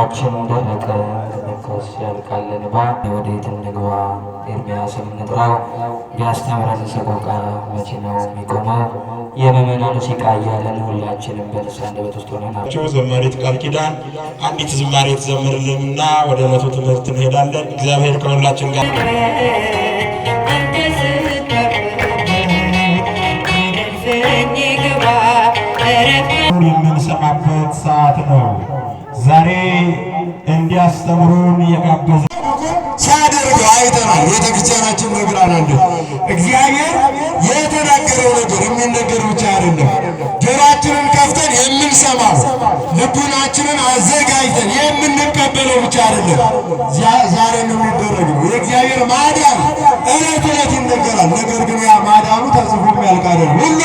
እንባችን ደረቀ፣ ለካስ ያልቃል እንባ። ወዴት እንግባ? ኤርምያስን እንጥራው፣ ቢያስተምረን ሰቆቃ መቼ ነው የሚቆመው? የምዕመናኑ ሲቃ እያለን ሁላችንም በልሳን አንደበት ውስጥ ሆነን ዘማሪት ቃል ኪዳን አንዲት ዝማሬ ትዘምርልንና ወደ ዕለቱ ትምህርት እንሄዳለን። እግዚአብሔር ከሁላችን ጋር። የምንሰማበት ሰዓት ነው። ዛሬ እንዲያስተምሩን የጋበዘ ሲያደርገው አይተናል። ቤተክርስቲያናችን ነግራናለች። እግዚአብሔር የተናገረው ነገር የሚነገር ብቻ አይደለም። ጆሮአችንን ከፍተን የምንሰማው፣ ልቡናችንን አዘጋጅተን የምንቀበለው ብቻ አይደለም። ዛሬ የሚደረገው የእግዚአብሔር ማዳን ዕለት ዕለት ይነገራል። ነገር ግን ያ ማዳኑ ተጽፎ የሚያልቅ አይደለም። ሁሉ